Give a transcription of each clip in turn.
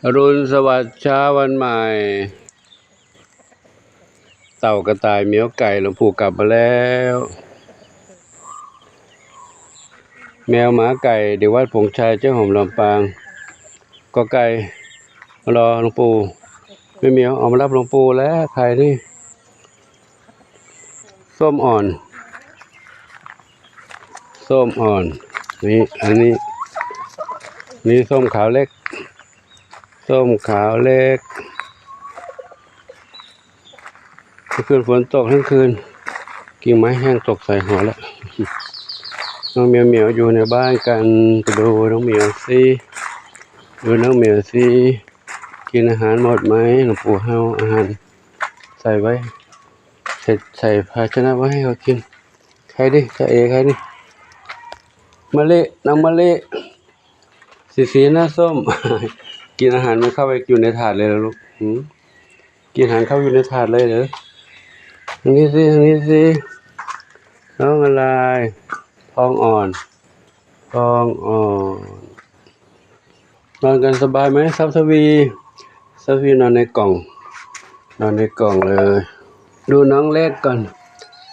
อรุณสวัสดิ์เช้าวันใหม่ เต่ากระต่ายเหมียวไก่ หลวงปู่กลับมาแล้ว แมวหมาไก่ เด็กวัดผงชัย เจ๊หอมลำปาง กอไก่ รอหลวงปู่ แม่เหมียวออกมารับหลวงปู่แล้ว ใครนี่ ส้มอ่อน ส้มอ่อน นี่ อันนี้ นี่ส้มขาวเล็ก ส้มขาวเล็ก เมื่อคืนฝนตกทั้งคืน กิ่งไม้แห้งตกใส่หัวแล้ว น้องเหมียวๆ อยู่ในบ้านกัน ไปดูน้องเหมียวสิ ดูน้องเหมียวสิ กินอาหารหมดไหม หลวงปู่เอาอาหารใส่ไว้ ใส่ ใส่ภาชนะไว้ให้เขากิน ใครดิ จะเอ ใครดิ มะลิ น้องมะลิ สีสีหน้าส้ม กินอาหารมันเข้าไปอยู่ในถาดเลยเหรอลูก หืม กินอาหารเข้าอยู่ในถาดเลยเหรอ ทางนี้สิ ทางนี้สิ น้องอะไร ทองอ่อน ทองอ่อน นอนกันสบายไหม ทรัพย์ทวี ทรัพย์ทวีนอนในกล่อง นอนในกล่องเลย ดูน้องเล็กก่อน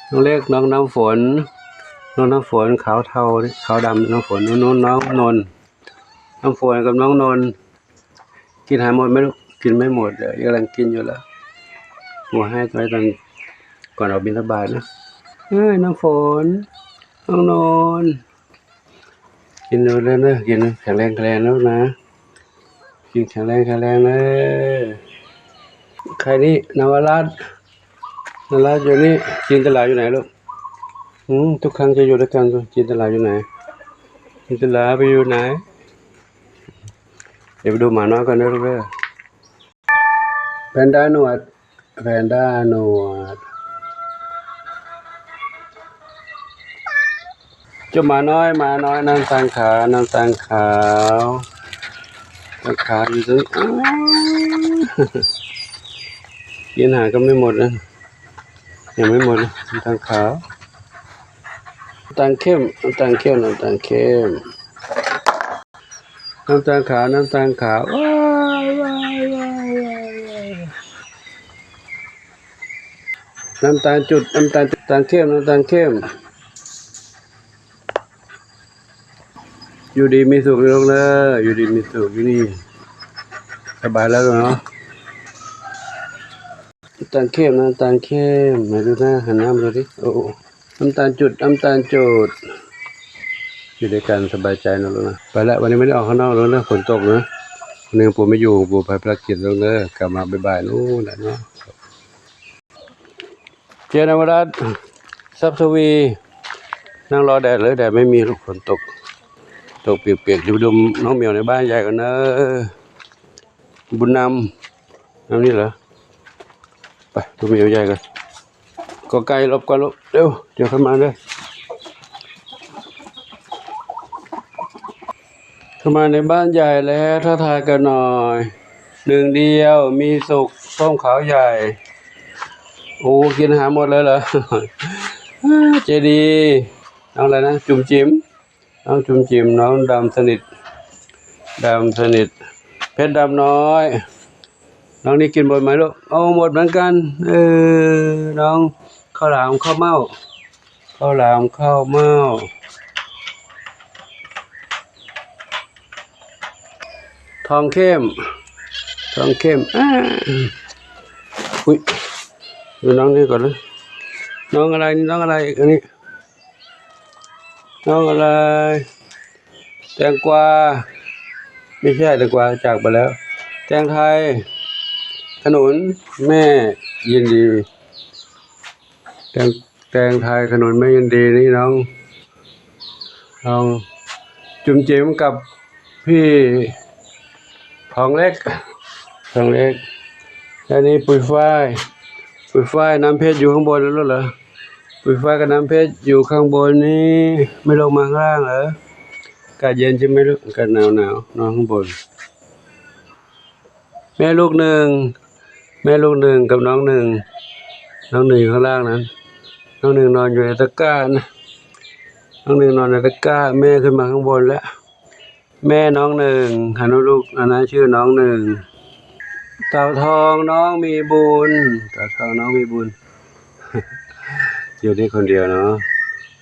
น้องเล็ก น้องน้ำฝน น้องน้ำฝน ขาวเทา ขาวดำ น้ำฝน นู่น น้องนนท์ น้ำฝนกับน้องนนท์ กินอาหารหมดไหมลูก กินไม่หมด เดี๋ยวกำลังกินอยู่แล้ว หัวให้ไว้ตอนก่อนออกบิณฑบาตนะ เอ้ย น้ำฝน น้องนนท์ กินเร็วๆ เด้อ กินแข็งแรง แข็งแรงแล้วนะ กินแข็งแรง แข็งแรงเด้อ ใครนี่ นวรัตน์ นวรัตน์อยู่นี่ จินตลาอยู่ไหนลูก อืม ทุกครั้งจะอยู่ด้วยกัน จินตลาอยู่ไหน จินตลาไปอยู่ไหน เดี๋ยวไปดูหมาน้อยก่อนเด้อลูกเด้อ แพนด้าหนวด แพนด้าหนวด เจ้าหมาน้อย หมาน้อย น้ำตาลขาว น้ำตาลขาว น้ำตาลขาวอยู่ตรง อ้าว กินอาหารก็ไม่หมดนะ ยังไม่หมดนะ น้ำตาลขาว น้ำตาลเข้ม น้ำตาลเข้ม น้ำตาลเข้ม น้ำตาลขาว น้ำตาลขาว ว้าย ว้าย ว้าย ว้าย ว้าย น้ำตาลจุด น้ำตาลจุด น้ำตาลเข้ม น้ำตาลเข้ม อยู่ดีมีสุขลูกเด้อ อยู่ดีมีสุขอยู่นี่ สบายแล้วเนาะ น้ำตาลเข้ม น้ำตาลเข้ม ไหนดูหน้า หันหน้ามาดูดิ โอ้ น้ำตาลจุด น้ำตาลจุด อยู่ด้วยกันสบายใจนะลูกนะ ไปละ วันนี้ไม่ได้ออกข้างนอกแล้วนะ ฝนตกนะ วันนี้ปู่ไม่อยู่ ปู่ไปภารกิจแล้วเด้อ กลับมาบ่ายๆ นู่นแหละเนาะ เจนวรัตน์ ทรัพย์ทวี นั่งรอแดดเลย แดดไม่มีลูก ฝนตก ตกเปียกๆ ดูๆ น้องเหมียวในบ้านใหญ่กันเนอะ บุญนำ น้ำนี่เหรอ ไป ดูเหมียวใหญ่กัน กอไก่หลบก่อนลูก เร็ว เดี๋ยวเข้ามาเด้อ เข้ามาในบ้านใหญ่แล้ว ทักทายกันหน่อย หนึ่งเดียว มีสุข ส้มขาวใหญ่ โอ้ กินอาหารหมดเลยเหรอ เจดี น้องอะไรนะ จุ๋มจิ๋ม น้องจุ๋มจิ๋ม น้องดำสนิท ดำสนิท เพชรดำน้อย น้องนี่กินหมดไหมลูก โอ้ หมดเหมือนกัน เออ น้องข้าวหลามข้าวเม่า ข้าวหลามข้าวเม่า ทองเข้ม ทองเข้ม อา อุ๊ย ดูน้องนี่ก่อนนะ น้องอะไรนี่ น้องอะไร อันนี้ น้องอะไร แตงกวา ไม่ใช่แตงกวา จากไปแล้ว แตงไทย ขนุน แม่ยินดี แตง แตงไทย ขนุน แม่ยินดี นี่น้อง น้องจุ๋มจิ๋มกับพี่ทองเล็ก ทองเล็ก และนี่ปุยฝ้าย ปุยฝ้าย น้ำเพชรอยู่ข้างบนแล้วเหรอ ปุยฝ้ายกับน้ำเพชรอยู่ข้างบนนี่ ไม่ลงมาข้างล่างเหรอ อากาศเย็นใช่ไหมลูก อากาศหนาวๆ นอนข้างบน แม่ลูกหนึ่ง แม่ลูกหนึ่งกับน้องหนึ่ง น้องหนึ่งอยู่ข้างล่างนั้น น้องหนึ่งนอนอยู่ในตะกร้านะ น้องหนึ่งนอนในตะกร้า แม่ขึ้นมาข้างบนแล้ว ແມ່ນ້ອງໜຶ່ງ ຫາລູກ ອັນນັ້ນຊື່ນ້ອງໜຶ່ງ ເຕົາທອງນ້ອງມີບຸນ ເຕົາທອງນ້ອງມີບຸນ ຢູ່ນີ້ຄົນດຽວເນາະ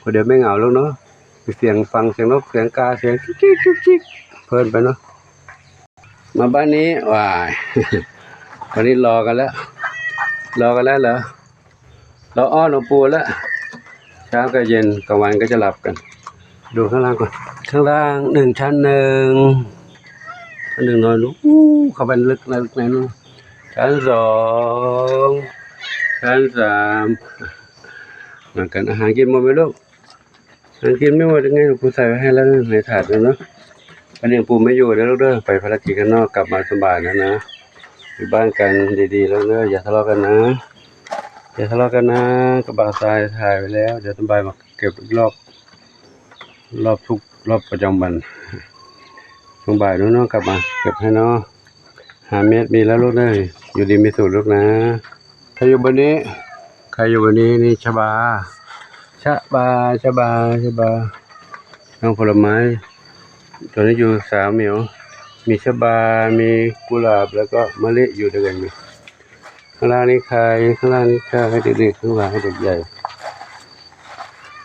ຄົນດຽວແມ່ເຫງົາລູກເນາະ ມີສຽງຟັງ ສຽງນົກ ສຽງກາ ສຽງຈຸກຈິກຈຸກຈິກ ເພີນໄປເນາະ. ມາບ້ານນີ້ ວ້າຍ ວັນນີ້ລໍກັນແລ້ວ ລໍກັນແລ້ວເຫຼືອ ລໍອ້ອນຫຼວງປູ່ແລ້ວ ເຊົ້າກໍເຢັນ ກາງວັນກໍຈະຫຼັບກັນ. ດູຂ້າງລ່າງກ່ອນ ຂ້າງລ່າງໜຶ່ງຊັ້ນໜຶ່ງ ຊັ້ນໜຶ່ງນອນ ໂອ້ ເຂົ້າໄປເລິກໃນ ເລິກໃນເນາະ ຊັ້ນສອງ ຊັ້ນສາມ ນອນກັນ. ອາຫານກິນໝົດໄໝລູກ? ຫາກິນໄມ່ໝົດຍັງໄງ ຫຼວງປູ່ໃສ່ໄວ້ໃຫ້ແລ້ວໃນຖາດນັ້ນເນາະ. ອັນນີ້ຫຼວງປູ່ໄມ່ຢູ່ເດີລູກເດີ ໄປພາລະກິດຂ້າງນອກ ກັບມາສະບາຍແລ້ວນະ ຢູ່ບ້ານກັນດີໆ ລູກເດີ ຢ່າທະເລາະກັນນະ ຢ່າທະເລາະກັນນະ. ກະບ່າວຊາຍຖ່າຍໄວ້ແລ້ວ ດຽວສະບາຍມາເກັບອີກລອບ ລອບທຸກ ລອບປະຈຳວັນ. ຊ່ວງບ່າຍເນາະ ນ້ອງກັບມາເກັບໃຫ້ເນາະ. ຫ້າເມັດມີແລ້ວລູກເອີຍ ຢູ່ດີມີສຸກລູກນະ. ໃຄຢູ່ບໍ່ນີ້ ໃຄຢູ່ບໍ່ນີ້ ນີ້ຊະບາ ຊະບາ ຊະບາ ຊະບາ ນ້ອງຜົນລະໄມ້ ຕອນນີ້ຢູ່ສາມໝຽວ ມີຊະບາ ມີກຸຫຼາບ ແລ້ວກໍມະລິຢູ່ດ້ວຍກັນ. ຂ້າງລ່າງນີ້ໄຂ່ ຂ້າງລ່າງນີ້ໄຂ່ ເດັກໆ ທັງຫຼາຍ ເດັກໃຫຍ່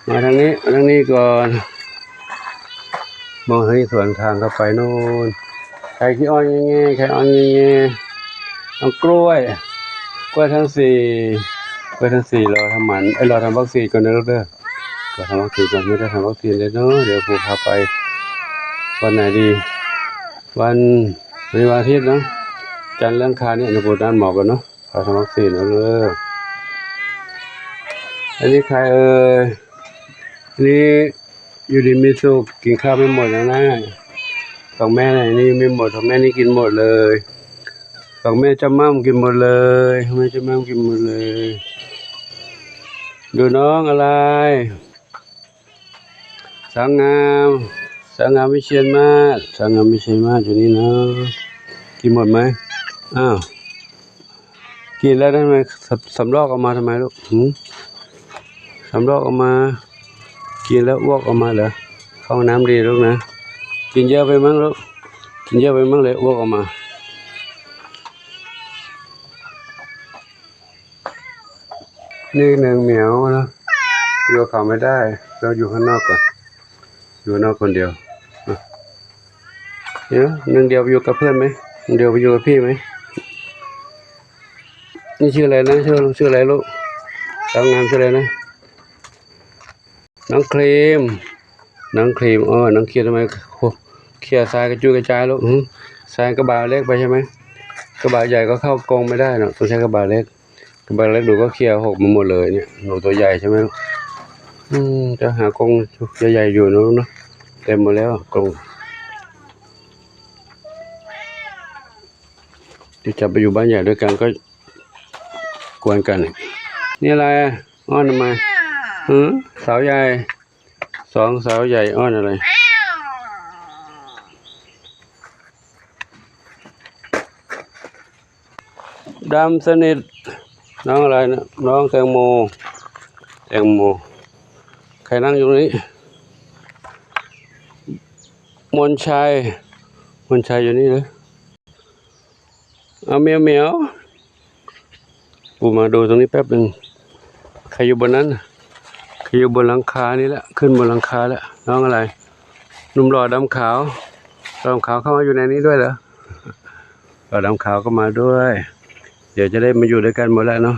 ມາທາງນີ້ ມາທາງນີ້ກ່ອນ ມອງທາງນີ້ສວນທາງເຂົ້າໄປໂນ່ນ ໄຂ່ຂີ້ອ່ອນແງ່ໆ ໄຂ່ອ່ອນແງ່ໆ ນ້ອງກ້ວຍ ກ້ວຍທັງສີ່ ກ້ວຍທັງສີ່ ລໍທຳໝັນ ເອີຍ ລໍທຳວັກຊີນກ່ອນເດີລູກເດີ ລໍທຳວັກຊີນກ່ອນ ຍັງບໍ່ໄດ້ທຳວັກຊີນເລີຍເນາະ. ດຽວປູ່ພາໄປ ວັນໄຫນດີ ວັນ ວັນນີ້ວັນອາທິດເນາະ ຈັນ ອັງຄານນີ້ ດຽວປູ່ນັດໝໍກ່ອນເນາະ. ຂ້າວທຳວັກຊີນເດີ ອັນນີ້ໃຄເອີຍ ອັນນີ້ຢູ່ດີມີສຸກ ກິນຂ້າວໄມ່ໝົດນະ ຂອງແມ່ນີ້ໄມ່ໝົດ ຂອງແມ່ນີ້ກິນໝົດເລີຍ ຂອງແມ່ຈຳໝໍ້າກິນໝົດເລີຍ ຂອງແມ່ຈຳໝໍ້າກິນໝົດເລີຍ. ດູນ້ອງອາໄລ ສາວງາມ ສາວງາມວິເຊຍນມາດ ສາວງາມວິເຊຍນມາດຢູ່ນີ້ເນາະ ກິນໝົດໄໝ? ອ້າວ ກິນແລ້ວທຳໄມ ສຳ ສຳລອກອອກມາທຳໄມລູກ? ຫື ສຳລອກອອກມາ ກິນແລ້ວອ້ວກອອກມາເຫຼືອ? ເຂົ້າຫ້ອງນ້ຳດີລູກນະ ກິນເຢີະໄປມັ້ງລູກ ກິນເຢີະໄປມັ້ງເລີຍອ້ວກອອກມາ. ນີ້ໜຶ່ງໝຽວນະ ຢູ່ກັບເຂົາໄມ່ໄດ້ ຕ້ອງຢູ່ຂ້າງນອກກ່ອນ ຢູ່ນອກຄົນດຽວ. ເອີ ໜຶ່ງດຽວໄປຢູ່ກັບເພື່ອນໄໝ? ໜຶ່ງດຽວໄປຢູ່ກັບພີ່ໄໝ? ນີ້ຊື່ອະໄລນະ? ຊື່ ຊື່ອະໄລລູກ? ສາວງາມຊື່ອະໄລນະ? ນ້ອງຄຣີມ ນ້ອງຄຣີມ ໂອ້ ນ້ອງຄຣີມ ທຳໄມ ໂອ້ ເຂ້ຍຊາຍກະຈຸຍກະຈາຍລູກ? ຫື ຊາຍກະບາເລັກໄປໃຊ່ໄໝ? ກະບາໃຫຍ່ກໍເຂົ້າກົງໄມ່ໄດ້ເນາະ ຕ້ອງໃຊ້ກະບາເລັກ ກະບາເລັກ ໜູກໍເຂ້ຍຫົກມາໝົດເລີຍເນຍ ໜູຕົວໃຫຍ່ໃຊ່ໄໝລູກ? ອືມ ຈະຫາກົງໃຫຍ່ໆຢູ່ເນາະ ເຕັມໝົດແລ້ວກົງ ດຽວຈະໄປຢູ່ບ້ານໃຫຍ່ດ້ວຍກັນກໍກວນກັນ. ນີ້ອະໄລ? ອ້ອນທຳໄມ? ຫື ສາວໃຫຍ່ ສອງສາວໃຫຍ່ອ້ອນອະໄລ? ດຳສະໜິດ ນ້ອງອະໄລນະ? ນ້ອງແຕງໂມ ແຕງໂມ ໃຄນັ່ງຢູ່ນີ້? ມົນໄຊ ມົນໄຊຢູ່ນີ້ເດີ. ເອົາ ແມວ ແມວ ປູມາດູຕົງນີ້ແປັບໜຶ່ງ ໃຄຢູ່ບົນນັ້ນ ໃຄຢູ່ບົນຫຼັງຄານີ້ແຫຼະ ຂຶ້ນບົນຫຼັງຄາແລ້ວ. ນ້ອງອະໄລ? ໜຸ່ມຫຼໍ່ດຳຂາວ ດຳຂາວເຂົ້າມາຢູ່ໃນນີ້ດ້ວຍເຫຼືອ? ຫຼໍ່ດຳຂາວກໍມາດ້ວຍ ດຽວຈະໄດ້ມາຢູ່ດ້ວຍກັນໝົດແລ້ວເນາະ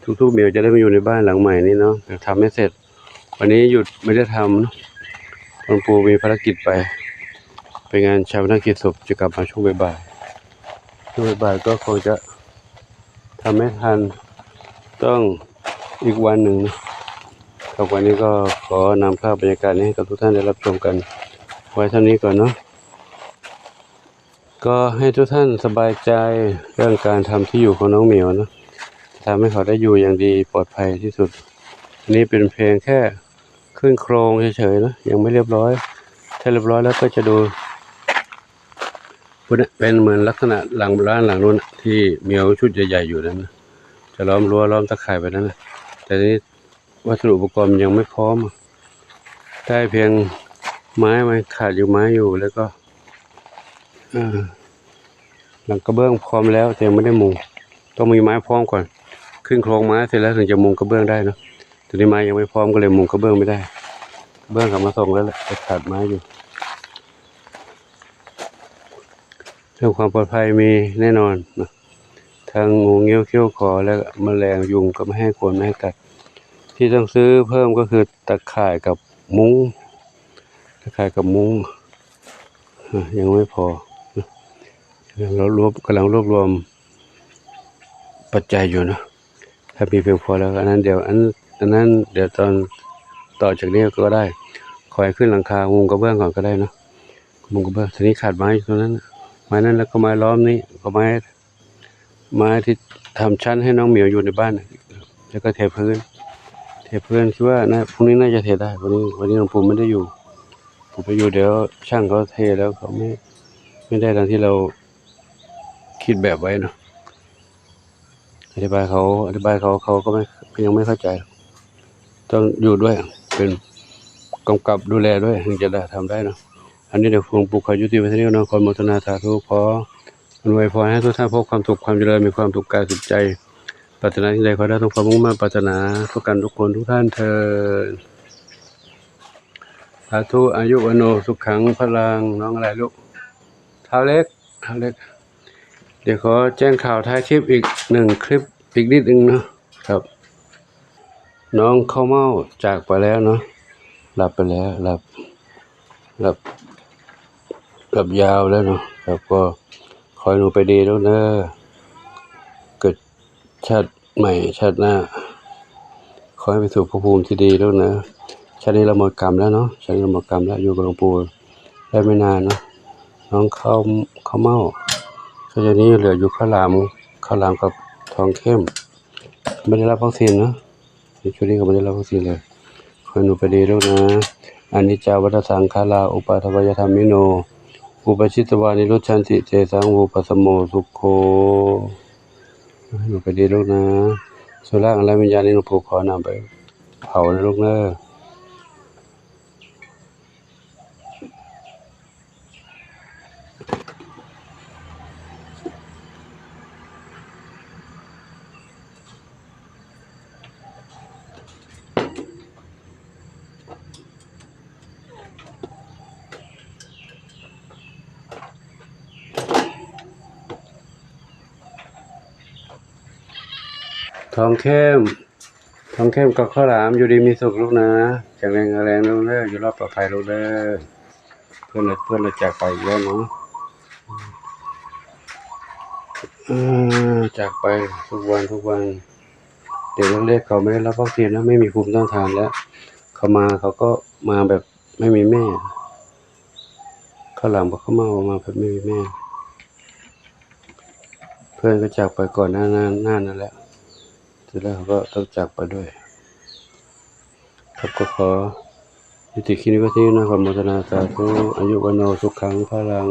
ທຸກໆໝຽວຈະໄດ້ມາຢູ່ໃນບ້ານຫຼັງໃໝ່ນີ້ເນາະ ທຳໃຫ້ເສັດ. ວັນນີ້ຢຸດໄມ່ໄດ້ທຳເນາະ ຫຼວງປູ່ມີພາລະກິດໄປ ໄປງານຊາປະນະກິດສົບ ຈະກັບມາຊ່ວງບ່າຍໆ ຊ່ວງບ່າຍໆກໍຄົງຈະທຳໃຫ້ທັນ ຕ້ອງອີກວັນໜຶ່ງເນາະ. ກັບວັນນີ້ກໍຂໍນຳພາບບັນຍາກາດນີ້ໃຫ້ກັບທຸກທ່ານໄດ້ຮັບຊົມກັນໄວ້ເທົ່ານີ້ກ່ອນເນາະ. ກໍໃຫ້ທຸກທ່ານສະບາຍໃຈເລື່ອງການທຳທີ່ຢູ່ຂອງນ້ອງໝຽວເນາະ ຈະທຳໃຫ້ເຂົາໄດ້ຢູ່ຢ່າງດີປອດໄພທີ່ສຸດ. ອັນນີ້ເປັນພຽງແຄ່ຂຶ້ນໂຄງເສີຍໆເນາະ ຍັງໄມ່ລຽບຮ້ອຍ ຖ້າລຽບຮ້ອຍແລ້ວກໍຈະດູ ພຸ້ນນະ ເປັນເໝືອນລັກສະນະຫຼັງ ບ້ານຫຼັງໂນ້ນນະ ທີ່ມີຊຸດໃຫຍ່ໆຢູ່ນັ້ນນະ ຈະລ້ອມຮົ້ວລ້ອມຕາຂ່າຍໄປນັ້ນນະ ແຕ່ນີ້ວັດຖຸອຸປະກອນມັນຍັງໄມ່ພ້ອມ ໄດ້ພຽງໄມ້ ມັນຂາດຢູ່ໄມ້ຢູ່ ແລ້ວກໍ ເອີ ຫຼັງກະເບື້ອງພ້ອມແລ້ວ ແຕ່ຍັງບໍ່ໄດ້ມຸງ ຕ້ອງມີໄມ້ພ້ອມກ່ອນ ຂຶ້ນໂຄງໄມ້ເສັດແລ້ວເຖິງຈະມຸງກະເບື້ອງໄດ້ເນາະ. ຕອນນີ້ໄມ້ຍັງໄມ່ພ້ອມ ກໍເລີຍມຸງກະເບື້ອງໄມ່ໄດ້ ກະເບື້ອງເຂົາມາສົ່ງແລ້ວແຫຼະ ແຕ່ຂາດໄມ້ຢູ່. ເລື່ອງຄວາມປອດໄພມີແນ່ນອນເນາະ ທັງງູງງິ້ວ ເຂົ້າຂໍ ແລະ ມະແລງຍຸງ ກໍບໍ່ໃຫ້ກວນ ບໍ່ໃຫ້ກັດ. ທີ່ຕ້ອງຊື້ເພີ່ມກໍຄືຕາຂ່າຍກັບມຸ້ງ ຕາຂ່າຍກັບມຸ້ງ ອາ ຍັງໄມ່ພໍເນາະ ກຳລັງລວບ ກຳລັງລວບລວມປັດໄຈຢູ່ເນາະ. ຖ້າມີພຽງພໍແລ້ວ ອັນນັ້ນດຽວ ອັນ ອັນນັ້ນດຽວຕອນ ຕໍ່ຈາກນີ້ກໍໄດ້ ຂໍໃຫ້ຂຶ້ນຫຼັງຄາ ມຸງກະເບື້ອງກ່ອນກໍໄດ້ເນາະ ມຸງກະເບື້ອງ. ທີນີ້ຂາດໄມ້ຕົງນັ້ນ ໄມ້ນັ້ນ ແລ້ວກໍໄມ້ລ້ອມນີ້ ກໍໄມ້ ໄມ້ທີ່ທຳຊັ້ນໃຫ້ນ້ອງໝຽວຢູ່ໃນບ້ານ ແລ້ວກໍເທພື້ນ ເທພື້ນ ຄິດວ່ານະ ພວກນີ້ໜ້າຈະເທໄດ້. ວັນນີ້ ວັນນີ້ຫຼວງປູ່ໄມ່ໄດ້ຢູ່ ປູ່ໄປຢູ່ ດຽວຊ່າງເຂົາເທແລ້ວ ເຂົາໄມ່ ໄມ່ໄດ້ດັ່ງທີ່ລາວຄິດແບບໄວ້ເນາະ. ອະທິບາຍເຂົາ ອະທິບາຍເຂົາ ເຂົາກໍໄມ່ ຍັງໄມ່ເຂົ້າໃຈ ຕ້ອງຢູ່ດ້ວຍ ເປັນກຳກັບດູແລດ້ວຍ ເຖິງຈະໄດ້ ທຳໄດ້ເນາະ. ອັນນີ້ດຽວ ປູ່ຂໍຍຸຕິໄວ້ເທົ່ານີ້ເນາະ ຂໍອະນຸໂມທະນາສາທຸ ຂໍອຳນວຍພອນໃຫ້ທຸກທ່ານພົບຄວາມສຸກຄວາມຈະເລີນ ມີຄວາມສຸກກາຍສຸກໃຈ ປາດຖະໜາສິ່ງໃດຂໍໄດ້ສົມຄວາມມຸ່ງມາດປາດຖະໜາ ທຸກທ່ານທຸກຄົນທຸກທ່ານເທີ້ນ ສາທຸ. ອາຍຸ ວັນໂນ ສຸຂັງ ພະລັງ. ນ້ອງອະໄລລູກ? ທ້າວເລັກ ທ້າວເລັກ ດຽວຂໍແຈ້ງຂ່າວທ້າຍຄລິບອີກໜຶ່ງຄລິບ ອີກນິດໜຶ່ງເນາະ ຄັບ. ນ້ອງເຂົ້າເມົ້າຈາກໄປແລ້ວເນາະ ຫຼັບໄປແລ້ວ ຫຼັບ ຫຼັບ ຫຼັບຍາວແລ້ວເນາະ ຄັບ. ກໍຂໍໃຫ້ໜູໄປດີລູກເດີ ເກີດຊາດໃໝ່ຊາດໜ້າ ຂໍໃຫ້ໄປສູ່ພົບພູມທີ່ດີລູກເດີ. ຊາດນີ້ລະໝົດກຳແລ້ວເນາະ ຊາດນີ້ລະໝົດກຳແລ້ວ ຢູ່ກັບຫຼວງປູ່ໄດ້ໄມ່ນານເນາະ. ນ້ອງເຂົ້າ ເຂົ້າເມົ້າ ເຂົາເຈົ້ານີ້ເຫຼືອຢູ່ເຂົ້າຫຼາມ ເຂົ້າຫຼາມກັບທອງເຂັ້ມ ບໍ່ໄດ້ຮັບວັກຊີນເນາະ ໃນຊ່ວງນີ້ກໍບໍ່ໄດ້ຮັບວັກຊີນເລີຍ. ຂໍໃຫ້ໜູໄປດີລູກນາ. ອະນິດຈາວັດຕະສັງຂາລາ ອຸປາທາວະຍະທຳມິໂນ ອຸປະຊິດຕະວາ ນິລຸດສັນຕິ ເຕສັງ ວູປັດສະໂມ ສຸໂຂ. ໃຫ້ໜູໄປດີລູກນາ. ສຸຣາອາລາມວິນຍານນີ້ ຫຼວງປູ່ຂໍນຳໄປເຜົານະລູກເດີ. ທອງເຂັ້ມ ທອງເຂັ້ມກັບເຂົ້າຫຼາມ ຢູ່ດີມີສຸກລູກນາ ແຂງແຮງແຮງແຮງລູກເດີ ຢູ່ລອດປອດໄພລູກເດີ. ເພິ່ນລະ ເພິ່ນລະຈາກໄປອີກແລ້ວເນາະ ເອີ ຈາກໄປທຸກວັນ ທຸກວັນ. ເດັກເລັກໆ ເຂົາໄມ່ໄດ້ຮັບວັກຊີນເນາະ ໄມ່ມີພູມຕ້ານທານແລ້ວ ເຂົາມາເຂົາກໍມາແບບໄມ່ມີແມ່ ເຂົາຫຼາມກໍເຂົ້າມາ ມາແບບໄມ່ມີແມ່. ເພື່ອນກໍຈາກໄປກ່ອນໜ້ານັ້ນ ນັ້ນແຫຼະ ເສລັດແລ້ວເຂົາກໍຕ້ອງຈາກໄປດ້ວຍ. ຄັບ ກໍຂໍຍຸຕິຄລິບໄວ້ເທົ່ານີ້ເນາະ ຂໍອະນຸໂມທະນາສາທຸ ອາຍຸວັນໂນ ສຸຂັງ ພະລັງ.